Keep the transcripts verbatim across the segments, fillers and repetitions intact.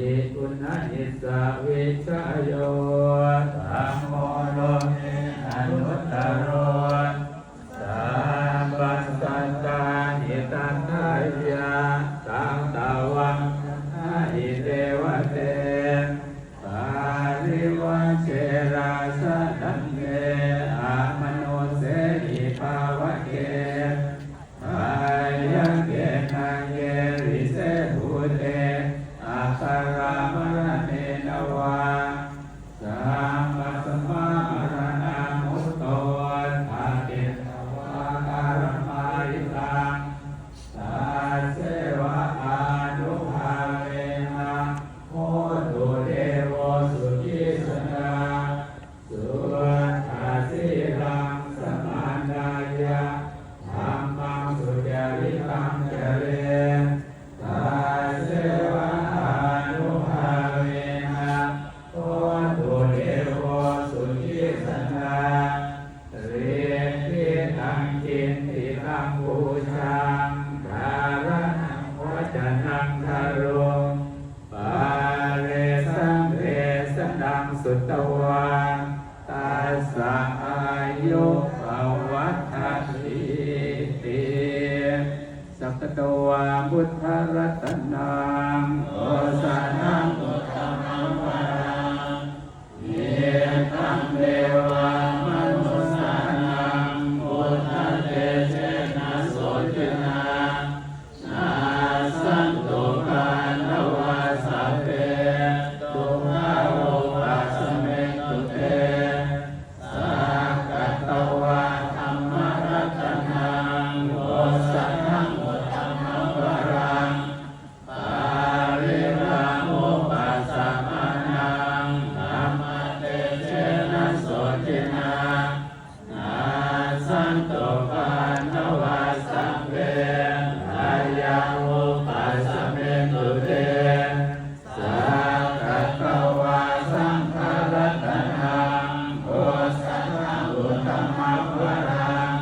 Guṇāni ssa vijjāyo dhammo loke anuttaro, sabbasattaṃ hitatthāya taṃ tvaṃ gaṇhāhi devate. Parivaje rājadaṇḍe amanussene pāvake, byagghe nāge vise bhūte akālamaraṇena vā, sabbasmā maraṇā mutto ṭhapetvā kālamāritaṃ, tasseva ānubhāvena hotu devo sukhī sadā. Suddhasīlaṃ samādāya dhammaṃ sucaritaṃ care, tasseva ānubhāvena hotu devo sukhī sadā. Diṭṭhidaṃ kintidaṃ pūjaṃ dhāraṇaṃ vācanaṃ gārūṃ, paresaṃ desanaṃ sutvā tassa āyu pavaḍḍhatīti. Sakkatvā buddharatanaṃ osathaṃ uttamaṃ varaṃ, hitaṃ devamanussānaṃ buddhatejena sotthinā, nassantu pāṇavā sabbe dukkhā vūpasamentu te. Sakkatvā dhammaratanaṃ osathaṃ uttamaṃ varaṃ, pariḷāhūpasamanaṃ dhammatejena sotthinā, nassantu pāṇavā sabbe bhayā vūpasamentu te. Sakkatvā saṅgharatanaṃ osathaṃ uttamaṃ varaṃ,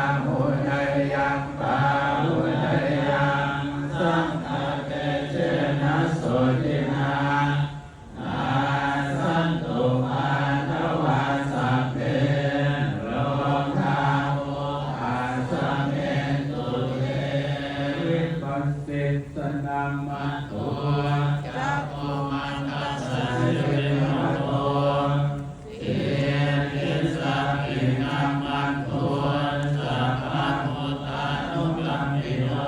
āhuneyyaṃ pāhuneyyaṃ saṅghatejena sotthinā, nassantu pāṇavā sabbe rogā vūpasamentu te. Vipassissa nāma dho cakkhumantassa sirīmato, kittissāpi nāma dho sabbabhūtānukampino,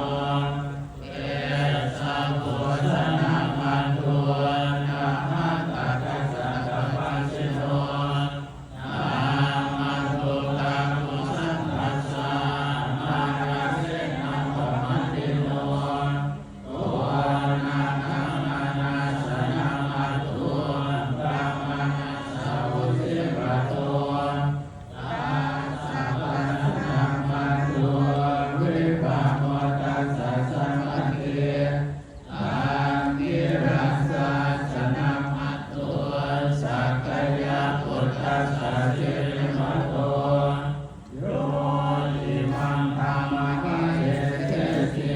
vessabhussa nāma dho dhammakassatavassino, nāma dho kakusandhassa mārasenāpamaddino, konāgamanassa nāma dho brāhmaṇassa vusīkato, tappassa nāma dho vippamuttassa saṅghanti, aṅgīrasassa nāma dho sakyaputtassa sirīmato, yo imaṃ dhammapadesesi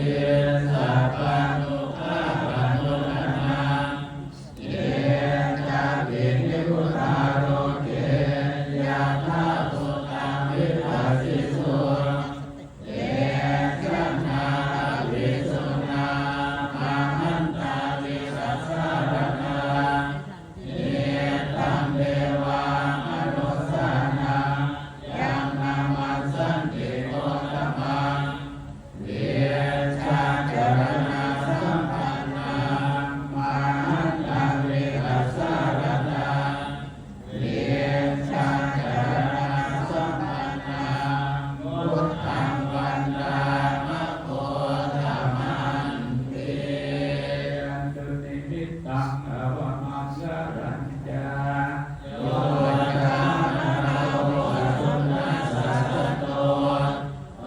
sabbadukkhāpanūdanaṃ, ye cāpi nibbutā loke yathābhūtaṃ vipassisuṃ, te janā apisuṇā mahantā vītasāradā, hitaṃ devamanussānaṃ yaṃ namassanti uttamaṃ, vijjācaraṇasampannaṃ mahantā vītasāradā, vijjācaraṇasampannaṃ buddhaṃ vandāma gotamanti. Yaṃ dunnimittaṃ avamaṅgalañca, yo cāmanāpo sakuṇassa saddo,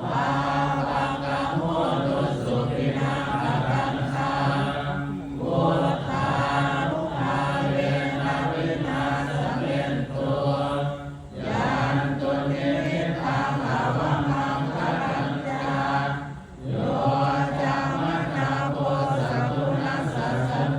pāpaggaho dussupinaṃ akantaṃ, buddhānubhāvena vināsamentu. Yaṃ dunnimittaṃ avamaṅgalañca, yo cāmanāpo sakuṇassa saddo,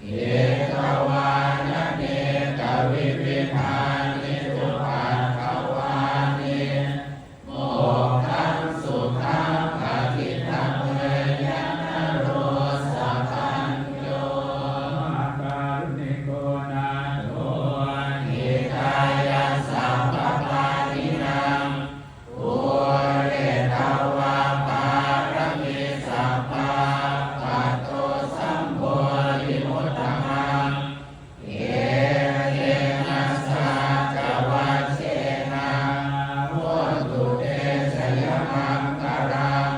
Hitvānanekavividhāni cupaddavāni, mokkhaṃ sukhaṃ adhigameyya naro sapañño. Mahākāruṇiko nātho, hitāya sabbapāṇinaṃ, pūretvā pāramī sabbā, patto sambodhimuttamaṃ. Etena saccavajjena, hotu te jayamaṅgalaṃ.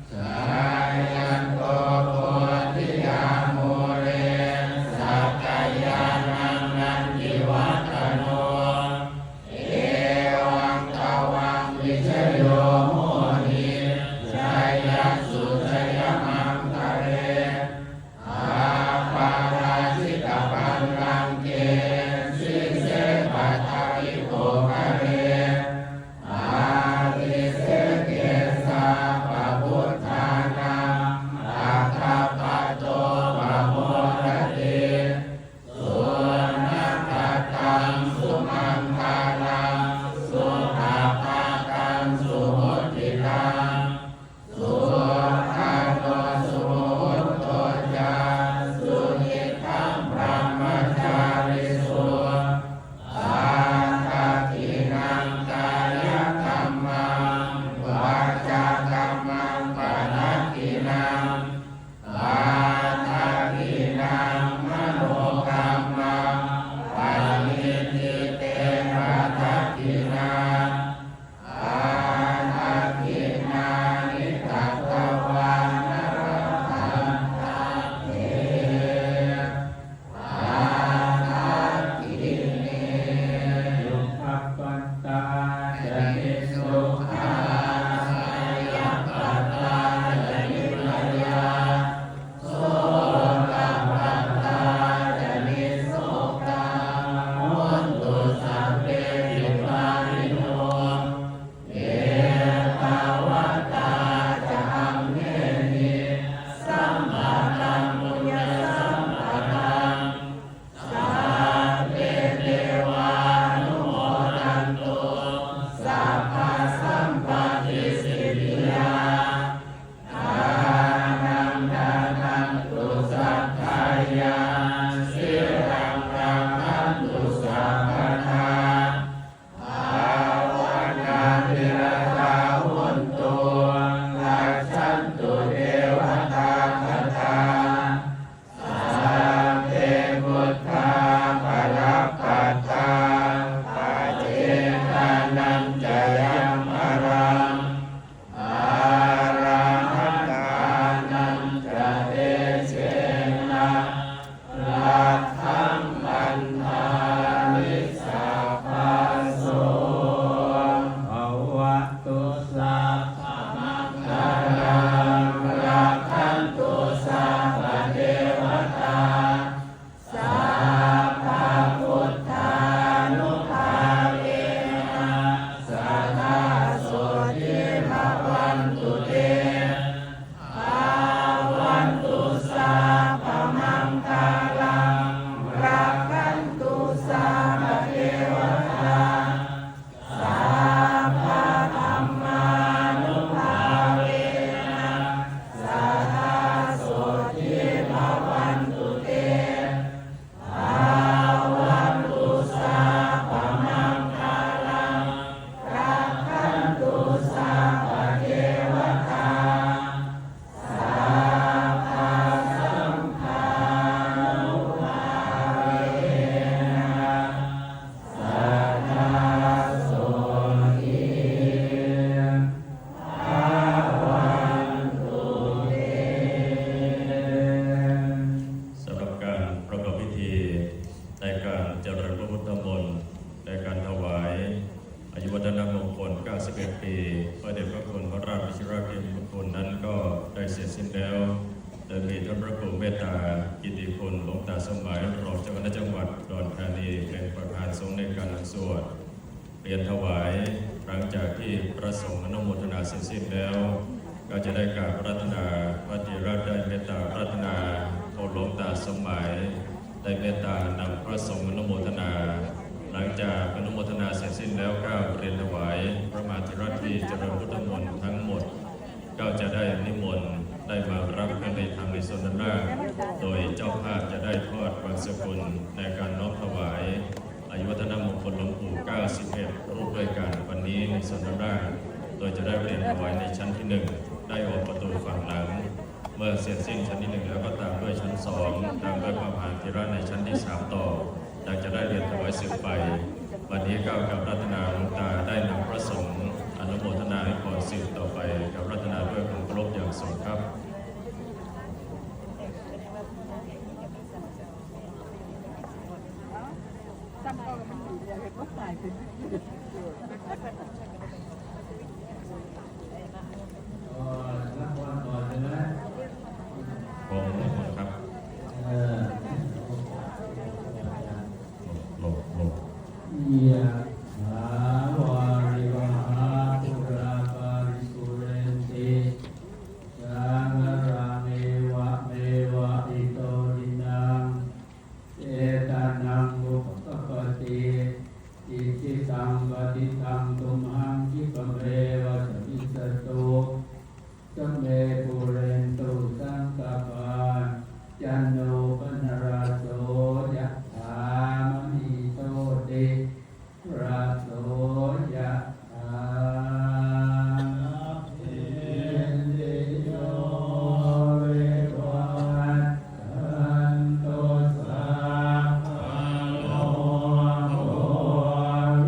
Jayanto bodhiyā mūle, sakyānaṃ nandivaḍḍhano, evaṃ tvaṃ vijayo hohi, jayassu jayamaṅgale. Aparājitapallaṅke, sīse paṭhavipokkhare, abhiseke sabbabuddhānaṃ, aggappatto pamodati. Sunakkhattaṃ sumaṅgalaṃ, supabhātaṃ suhuṭṭhitaṃ, sukhaṇo sumuhutto ca, suyiṭṭhaṃ brahmacārisu. Padakkhiṇaṃ kāyakammaṃ, vācākammaṃ padakkhiṇaṃ, padakkhiṇaṃ manokammaṃ, paṇidhī te padakkhiṇā. Padakkhiṇāni katvāna, labhantatthe padakkhiṇe. Dukkhappattā ca niddukkhā, bhayappattā ca nibbhayā, sokappattā ca nissokā, hontu sabbepi pāṇino. Ettāvatā ca amhehi, sambhataṃ puññasampadaṃ, sabbe devānumodantu, sabbasampattisiddhiyā. Dānaṃ dadantu saddhāya, sīlaṃ rakkhantu sabbadā, bhāvanābhiratā hontu, gacchantu devatāgatā. Sabbe buddhā balappattā, paccekānañca yaṃ balaṃ, arahantānañca tejena, rakkhaṃ bandhāmi sabbaso. Bhavatu sabbamaṅgalaṃ, rakkhantu sabbadevatā, sabbabuddhānubhāvena, sadā sotthī bhavantu te. Bhavatu sabbamaṅgalaṃ, rakkhantu sabbadevatā, sabbadhammānubhāvena, sadā sotthī bhavantu te. Bhavatu sabbamaṅgalaṃ, rakkhantu sabbadevatā, sabbasaṅghānubhāvena, sadā sotthī bhavantu te. สำหรับการประกอบพิธีในการเจริญพระพุทธมนต์ ในการถวายอายุวัฒนมงคล เก้าสิบเอ็ด ปี พระเดชพระคุณพระราชวชิรเกณฑิคุณนั้นก็ได้เสร็จสิ้นแล้ว โดยมีท่านพระครูเมตตากิติคุณ หลวงตาสมัย รองเจ้าคณะจังหวัดอุดรธานี เป็นประธานสงฆ์ในการนำสวด เรียนถวาย หลังจากที่พระสงฆ์อนุโมทนาเสร็จสิ้นแล้ว ก็จะได้กราบอาราธนา พระเถระได้เมตตาอาราธนา โทนหลวงตา สมหมายได้เมตตานำพระสงฆ์อนุโมทนา หลังจากอนุโมทนาเสร็จสิ้นแล้วกราบเรียนถวายพระมหาเถระที่เจริญพุทธมนต์ทั้งหมด ก็จะได้นิมนต์ได้มารับเครื่องในทางในโซนด้านล่าง โดยเจ้าภาพจะได้ทอดบังสกุลในการน้อมถวายอายุวัฒนมงคลหลวงปู่ เก้าสิบเอ็ด รูปด้วยกัน วันนี้ในโซนด้านล่าง โดยจะได้เรียนถวายในชั้นที่หนึ่ง ได้ออกประตูฝั่งหลัง เมื่อเสร็จสิ้นชั้นที่หนึ่งแล้วก็ตามด้วยชั้นสอง ตามด้วยพระมหาเถระในชั้นที่สามต่อ อยากจะได้เรียนถวายสืบไป วันนี้กราบอาราธนาหลวงตาได้นำพระสงฆ์อนุโมทนาให้พรสืบต่อไป กราบอาราธนาด้วยความเคารพอย่างสูงครับ อ๋อ รับพรก่อนใช่ไหม ผมครับ เออ หลบ หลบ หลบ Yathā vārivahā pūrā paripūrenti sāgaraṃ, evameva ito dinnaṃ petānaṃ upakappati. Icchitaṃ patthitaṃ tumhaṃ khippameva samijjhatu, sabbe pūrentu saṅkappā, cando paṇṇaraso yathā, maṇi jotiraso yathā. Sabbītiyo vivajjantu, sabbarogo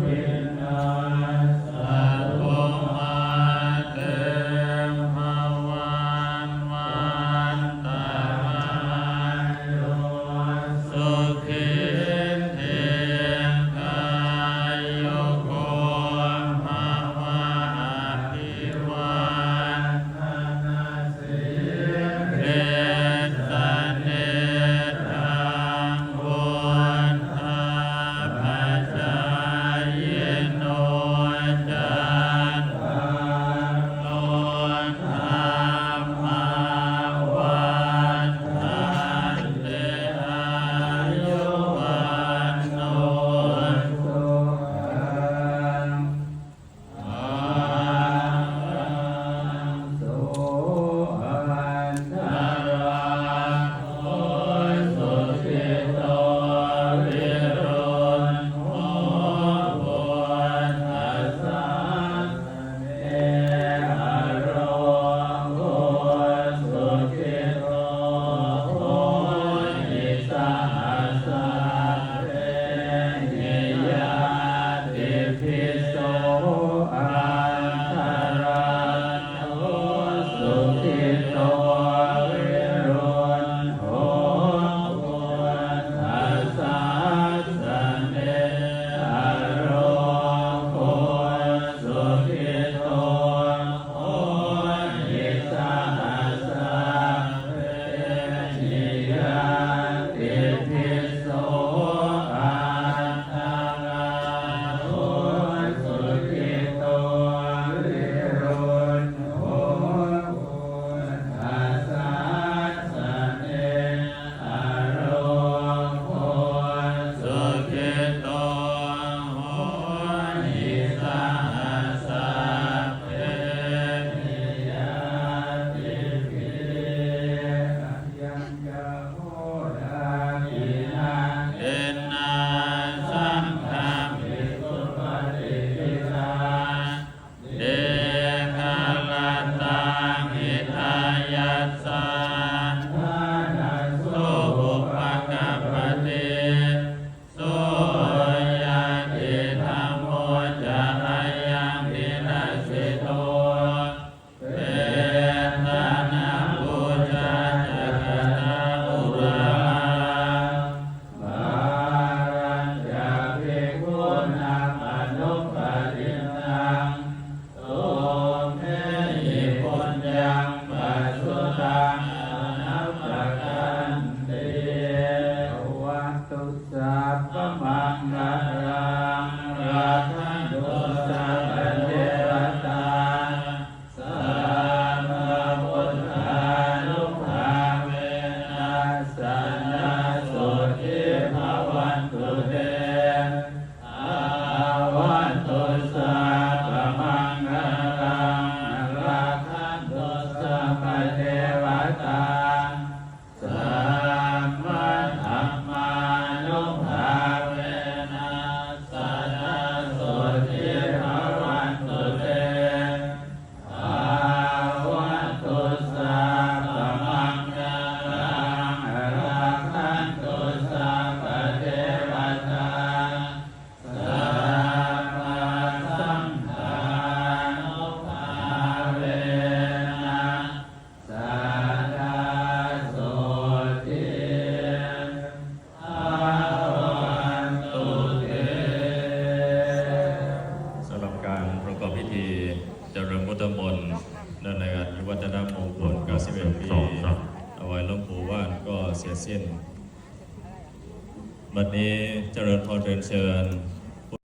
vinassatu, mā te bhavatvantarāyo มงคลเก้าสิบเอ็ดปี สองสาม ถวายหลวงปู่ว่านก็เสร็จสิ้น บัดนี้เจริญพรเรียนเชิญ